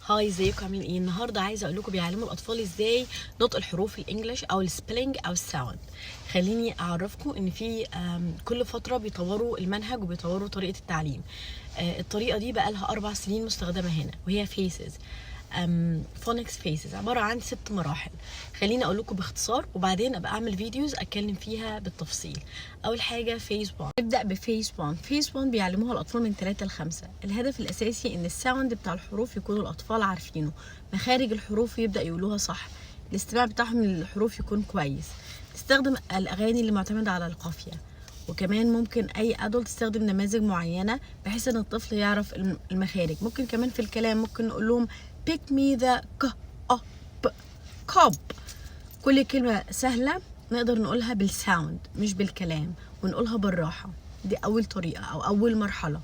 Hi، ازيكم؟ عاملين ايه النهارده؟ عايزه اقول لكم بيعلموا الاطفال ازاي نطق الحروف ال English او ال spelling او ال sound. خليني اعرفكم ان في كل فترة بيطوروا المنهج وبيطوروا طريقه التعليم. الطريقة دي بقى لها 4 سنين مستخدمة هنا، وهي phases، phonics phases، عبارة عن ست مراحل. خليني اقول لكم باختصار وبعدين ابقى اعمل videos اتكلم فيها بالتفصيل. اول حاجة phase 1، نبدا ب phase 1. phase 1 بيعلموها الاطفال من 3 ل 5. الهدف الاساسي ان ال sound بتاع الحروف يكونوا الاطفال عارفينه، مخارج الحروف يبدا يقولوها صح، الاستماع بتاعهم للحروف يكون كويس. تستخدم الاغاني اللي معتمدة على القافيه، وكمان ممكن اي adult تستخدم نماذج معينة بحيث ان الطفل يعرف المخارج. ممكن كمان في الكلام ممكن نقول لهم pick me the c up cup. كل كلمة سهلة نقدر نقولها بال sound مش بالكلام، ونقولها بالراحه. دي اول طريقه او اول مرحله.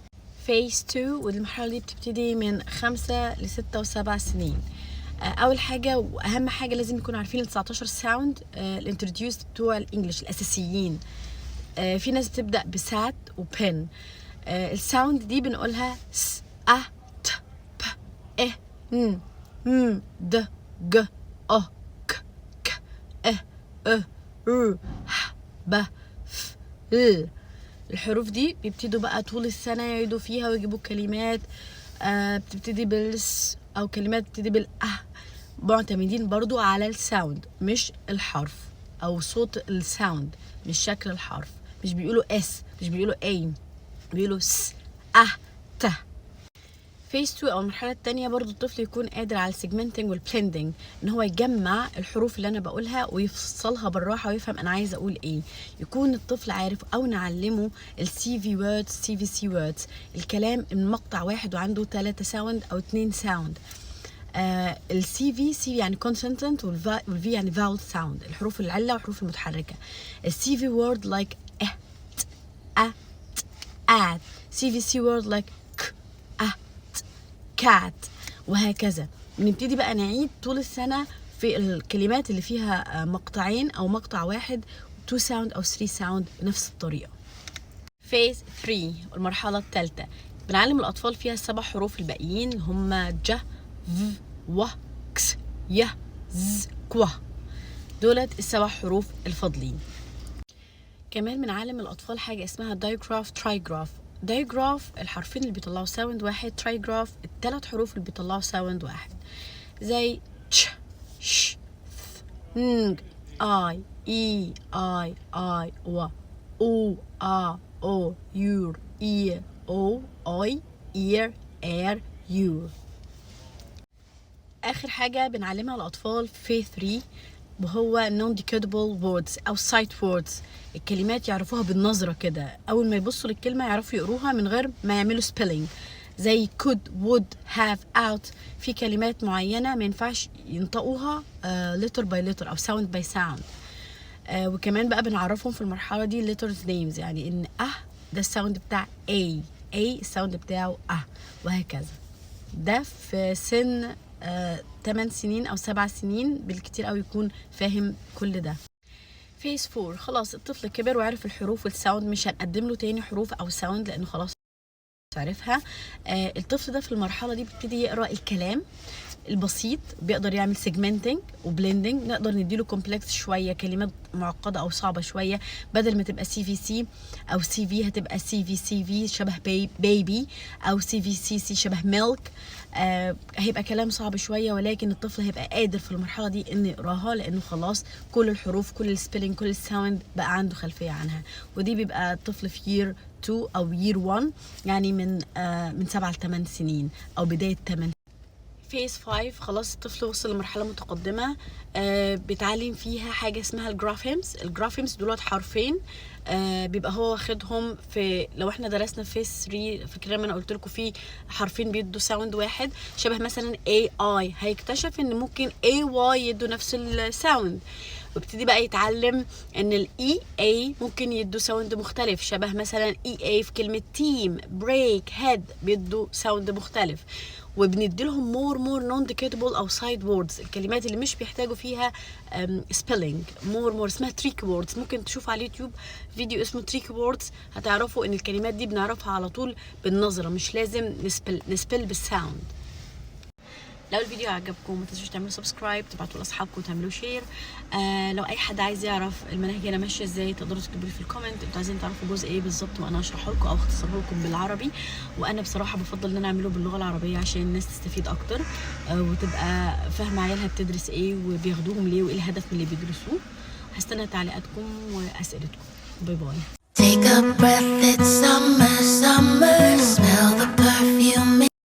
phase 2، والمرحلة دي بتبتدي من 5 ل6 و7 سنين. اول حاجة واهم حاجة لازم يكونوا عارفين ال 19 sound ال introduced بتوع ال English الاساسيين. في ناس بتبدا ب sat و pen. ال sound دي بنقولها س ا ت ب ا ن م د ج ا ك ك ا ا ر ح ب ف ل. الحروف دي بيبتدوا بقى طول السنة يعيدوا فيها ويجيبوا كلمات بتبتدي بالس أو كلمات بتبتدي بالأه، معتمدين برضو على ال sound مش الحرف، أو صوت ال sound مش شكل الحرف. مش بيقولوا S، مش بيقولوا A، بيقولوا س أ ت. phase 2 او المرحلة الثانيه، برضو الطفل يكون قادر على ال segmenting وال blending، ان هو يجمع الحروف اللي انا بقولها ويفصلها بالراحة ويفهم انا عايزه اقول ايه. يكون الطفل عارف او نعلمه ال CV words، CVC words، الكلام من مقطع واحد وعنده ثلاثة sound او اثنين sound. ال CV، C يعني consonant وال V يعني vowel sound، الحروف العلة والحروف المتحركه. ال CV word like ا ت ا ت at، CVC word like ك ا ت cat، وهكذا. بنبتدي بقى نعيد طول السنة في الكلمات اللي فيها مقطعين أو مقطع واحد، 2 sound أو 3 sound، بنفس الطريقة. phase 3، المرحلة الثالثة، بنعلم الأطفال فيها السبع حروف الباقيين اللي هم ج ف و كس ي ز كو. دولت السبع حروف الفاضلين. كمان بنعلم الأطفال حاجة اسمها digraph، trigraph. digraph الحرفين اللي بيطلعوا sound واحد، trigraph الثلاث حروف اللي بيطلعوا sound واحد، زي تش ش ث ن I E I I و او ا او your E O I ear air your. اخر حاجة بنعلمها الاطفال في 3 وهو non decodable words او sight words، الكلمات يعرفوها بالنظرة كده، اول ما يبصوا للكلمة يعرفوا يقروها من غير ما يعملوا spelling، زي could، would، have، out. في كلمات معينة ما ينفعش ينطقوها letter by letter او sound by sound. وكمان بقى بنعرفهم في المرحلة دي letters names، يعني ان ده ال sound بتاع A، A ال sound بتاعه وهكذا. ده في سن 8 سنين او 7 سنين بالكتير قوي يكون فاهم كل ده. phase 4، خلاص الطفل كبر وعرف الحروف وال sound، مش هنقدم له تاني حروف او sound لانه خلاص عرفها. الطفل ده في المرحلة دي بيبتدي يقرا الكلام البسيط، بيقدر يعمل segmenting و blending. نقدر نديله complex شويه، كلمات معقدة او صعبة شويه، بدل ما تبقى CVC او CV هتبقى CVCV شبه baby، او CVCC شبه milk. هيبقى كلام صعب شويه، ولكن الطفل هيبقى قادر في المرحلة دي انه يقراها، لانه خلاص كل الحروف، كل ال spelling، كل ال sound بقى عنده خلفية عنها. ودي بيبقى الطفل في year 2 او year 1، يعني من 7 ل 8 سنين او بداية 8. phase 5، خلاص الطفل وصل لمرحلة متقدمه، بيتعلم فيها حاجة اسمها ال graphemes. ال graphemes دولت حرفين بيبقى هو واخدهم في، لو احنا درسنا phase 3، فاكرين لما انا قلت لكم في حرفين بيدوا sound واحد، شبه مثلا A I، هيكتشف ان ممكن A Y يدوا نفس ال sound، وابتدي بقى يتعلم ان ال E A ممكن يدوا sound مختلف، شبه مثلا E A في كلمة team، break، head، بيدوا sound مختلف. وبندي لهم more more non decodable او sight words، الكلمات اللي مش بيحتاجوا فيها spelling more more، اسمها trick words. ممكن تشوفوا على اليوتيوب فيديو اسمه trick words، هتعرفوا ان الكلمات دي بنعرفها على طول بالنظره، مش لازم ن spell، ن spell بال sound. لو الفيديو عجبكم ما تنسوش تعملوا subscribe، تبعتوا لاصحابكم وتعملوا share. لو اي حد عايز يعرف المناهج هنا ماشية ازاي، تقدروا تكتبوا لي في ال comment انتوا عايزين تعرفوا جزء ايه بالظبط، وانا اشرحه لكم او اختصره لكم بالعربي. وانا بصراحة بفضل ان انا اعمله باللغة العربية عشان الناس تستفيد اكتر وتبقى فاهمه عيالها بتدرس ايه وبياخدوهم ليه وايه الهدف من اللي بيدرسوه. هستنى تعليقاتكم واسئلتكم. bye bye. Take a breath, it's summer, summer.